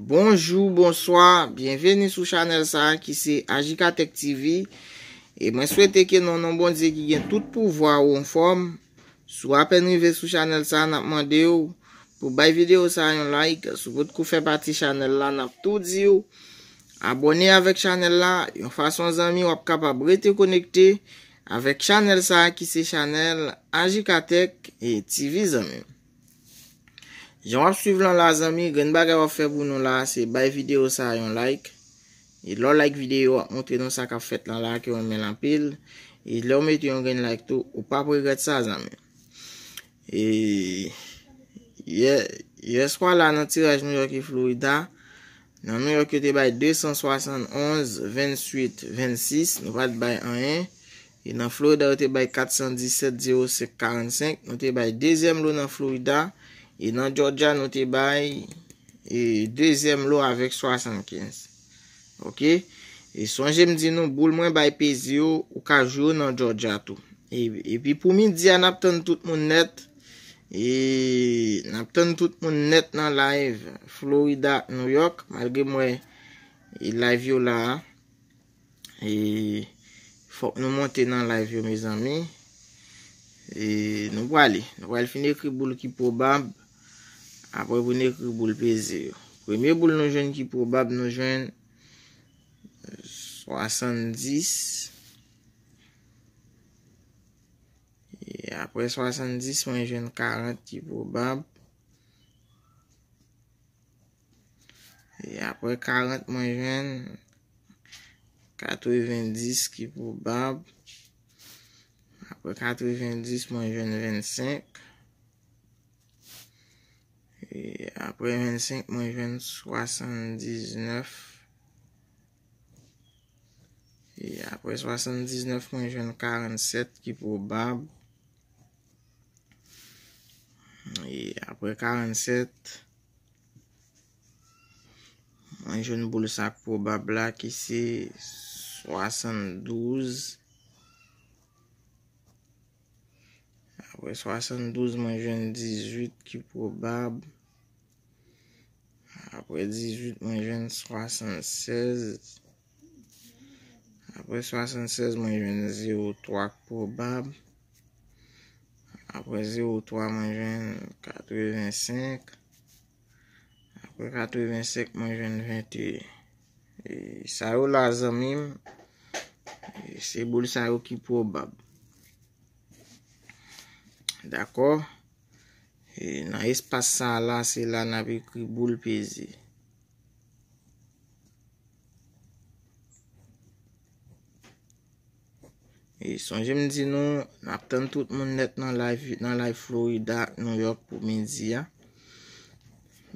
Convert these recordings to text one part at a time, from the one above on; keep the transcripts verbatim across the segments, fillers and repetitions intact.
Bonjou, bonswa, byenveni sou chanèl sa a ki se Ajikatèk T V. E mwen swete ke nan non Bondye ki gen tout pouvwa ou anfòm. Si w apèn rive sou chanèl sa a, n ap mande w pou bay videyo sa a yon like. Si w potko fè pati chanèl la, n ap tou di w abòne avèk chanèl la. Yon fason zanmi w ap kapab rete konekte avèk chanèl sa a ki se chanèl Ajikatèk e T V zanmi m. Jan w ap swiv lan la zanmi, grenn bagay w ap fè pou nou la se bay videyo sa a yon like. E lè w like videyo, w ap montre nou sa k ap fèt lan la ke w renmen l anpil. E lè w mete yon grenn like tou, ou p ap regrèt sa zanmi. E yè, yè swa la nan tiraj New York e Florida, nan New York yo te bay de san swasannonz, venntuit, vennsis, nou pa t bay anyen. E nan Florida yo te bay kat san disèt, zewo senk, karannsenk, nou te bay dezyèm lo nan Florida. E nan Georgia nou te bay e dezyèm lo avèk swasannkenz. Oke? E sonje m di nou, boul mwen bay peze yo, ou ka jwe yo nan Georgia tou. E, epi pou midi a, n ap tann tout moun nèt. E n ap tann tout moun nèt nan live Florida ak New York, malgre m wè e live yo la a. E fòk nou monte nan live yo, mezanmi. E nou prale. Nou pral fin ekri boul ki pwobab. Apre pou n ekri boul peze yo. Premye boul nou jwenn ki pwobab, nou jwenn swasanndis. E apre swasanndis, mwen jwenn karant ki pwobab. E apre karant, mwen jwenn katrevendis ki pwobab. Apre katrevendis, mwen jwenn vennsenk. E apre vennsenk, mwen jwenn swasanndiznèf. E apre swasanndiznèf, mwen jwenn karannsèt ki pwobab. E apre karannsèt, mwen jwenn boul sa k pwobab la ki se swasanndouz. Apre swasanndouz, mwen jwenn dizuit ki pwobab. Apre dizuit, mwen jwenn swasannsèz. Apre swasannsèz, mwen jwenn zewo twa k pwobab. Apre zewo twa, mwen jwenn katrevensenk. Apre katrevensenk, mwen jwenn venteyen. E sa yo la, zanmi m, e se boul sa yo ki pwobab. Dakò? E nan espas sa a la, se la n ap ekri boul peze. E sonje m di nou, n ap tann tout moun nèt nan live, nan live Florida ak New York pou midi a.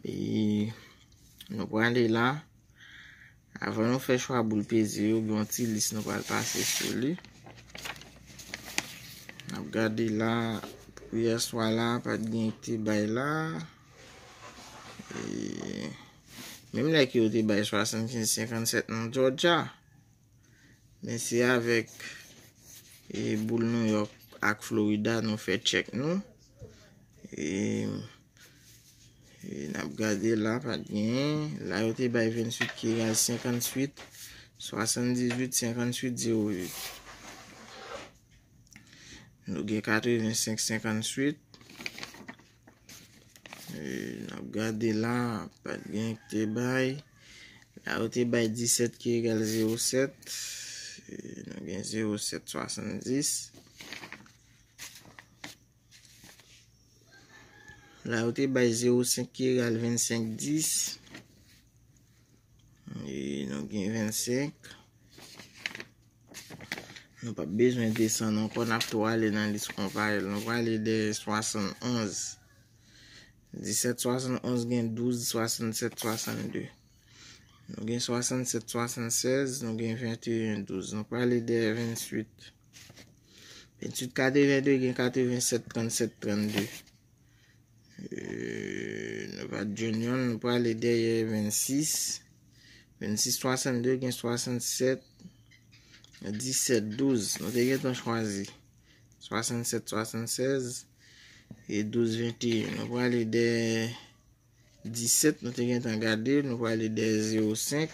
E nou prale la. Avan nou fè chwa boul peze yo, gen yon ti lis nou pral pase sou li. N ap gade la, pou yè swa la, pa t gen ki te bay la. E menm lè ke yo te bay swasannkenz senkannsèt nan Georgia. Men se avèk e boul New York ak Florida nou fè tchèk nou. E, e n ap gade la, pa t genyen. La yo te bay venntuit ki egal senkantuit, swasanndizuit, senkantuit, zewo uit. Nou gen katrevensenk, senkantuit. E, n ap gade la, pa t gen ki te bay. La yo te bay disèt ki egal zewo sèt. E, nou gen zewo sèt swasanndis. La yo te bay zewo senk ki egal vennsenk dis. E, nou gen vennsenk. Nou p ap bezwen desann ankò, n ap tou ale nan lis konpayèl. Nou prale de swasannonz. Disèt swasannonz gen douz swasannsèt swasannde. Nou gen swasannsèt swasannsèz, nou gen venteyen douz. Nou prale de venntuit. Venntuit katrevende gen katrevensèt trannsèt trannde. E, nou pa t jwenn yonn, nou prale dèyè vennsis. Vennsis swasannde gen swasannsèt disèt douz. Nou te gentan chwazi swasannsèt swasannsèz e douz venteyen. Nou prale dèyè disèt, nou te gentan gade, nou prale dèyè zewo senk.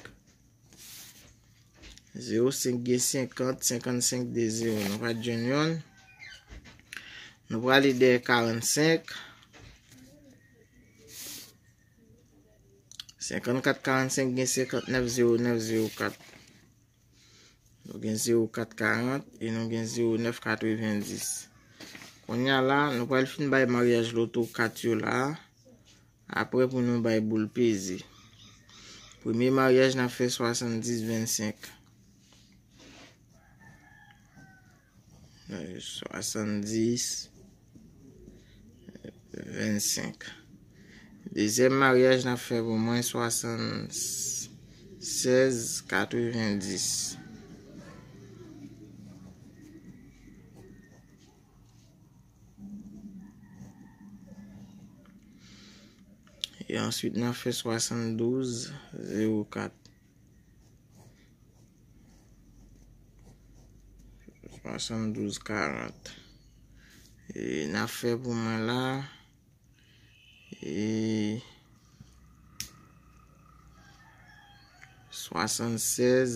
Zewo senk gen senkant, senkannsenk de zewo. Nou pa t jwenn yonn. Nou prale dèyè karannsenk. Senkannkat karannsenk gen senkantnèf zewo nèf zewo kat. Nou gen zewo kat karant e nou gen zewo nèf katrevendis. Kounye a la, nou pral fin bay maryaj loto kat yo la. Apre pou nou bay boul peze. Premye maryaj n ap fè swasanndis vennsenk. Swasanndis vennsenk. Dezyèm maryaj n ap fè pou mwen swasannsèz katrevendis. E answit n ap fè swasandouz zewo kat. Swasandouz karant. E n ap fè pou mwen la. E swasannsèz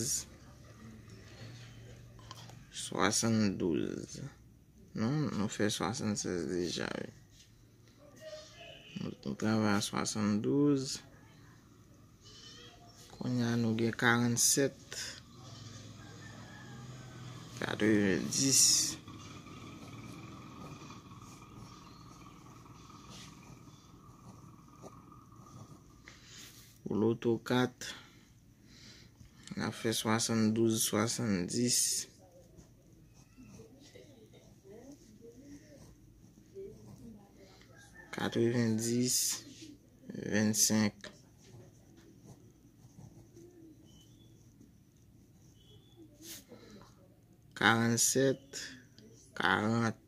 swasandouz. Non, nou fè swasannsèz deja, wi. Nou, nou travay a swasandouz. Kounye a nou gen karannsèt katrevendis. Pou loto kat, n ap fè swasandouz swasanndis. Katrevendis vennsenk. Karannsèt karant.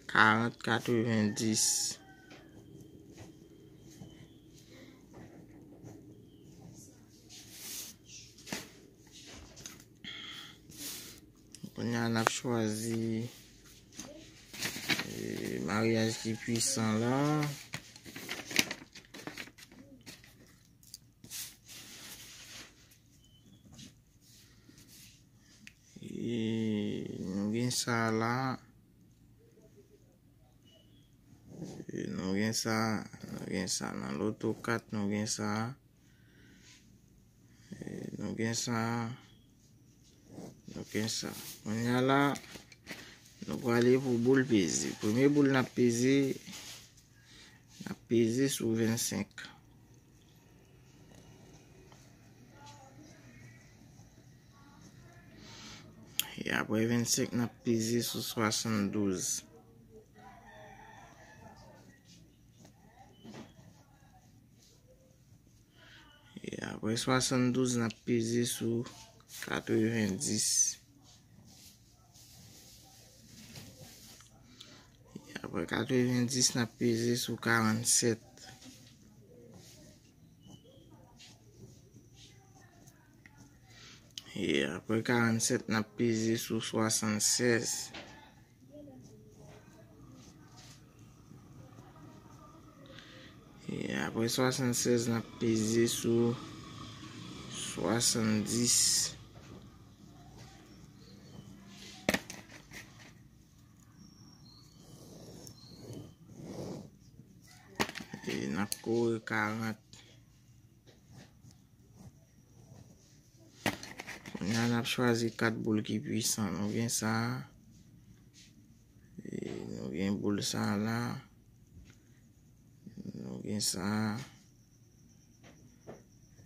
Karant katrevendis. Kounye a n ap chwazi, e, maryaj ki pwisan la. E, nou gen sa la. E, nou gen sa, nou gen sa nan loto kat, nou gen sa. E, nou gen sa. Nou gen sa. Kounye a la, nou prale pou boul peze. Premye boul n ap peze, n ap peze sou vennsenk. E apre vennsenk, n ap peze sou swasandouz. E apre swasandouz, n ap peze sou katrevendis. E apre katrevendis, n ap peze sou karannsèt. E apre karannsèt, n ap peze sou swasannsèz. E apre swasannsèz, n ap peze sou swasanndis. E n ap kore karant. Kounye a n ap chwazi kat boul ki pwisan. Nou gen sa. E nou gen boul sa la. Nou gen sa.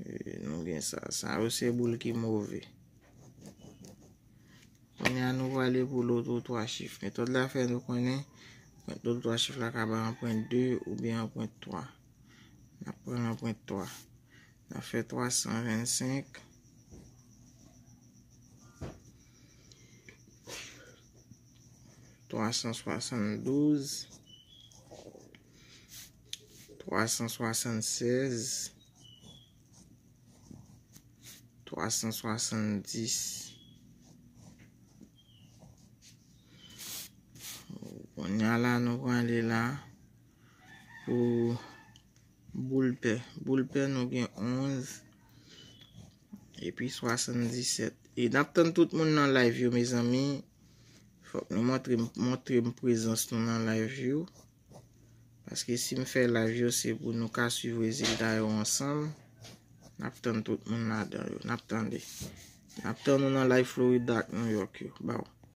E nou gen sa. Sa yo se boul ki move. Kounye a nou prale pou loto twa chif. Metòd la fè nou konnen pwent loto twa chif la ka bay anpwent de oubyen anpwent twa. N ap pran anpwent twa. N ap fè twa san vennsenk, twa san swasandouz, twa san swasannsèz, twa san swasanndis. Kounye a la, nou prale la pou boul pè. Boul pè, nou gen onz epi swasanndisèt. E n ap tann tout moun nan live yo, mezanmi. Fòk nou montre, montre m prezans nou nan live yo. Paske si m fè live yo, se pou nou ka swiv rezilta yo ansanm. N ap tann tout moun ladan yo. N ap tande. N ap tann nou nan live Florida ak New York yo. Baw.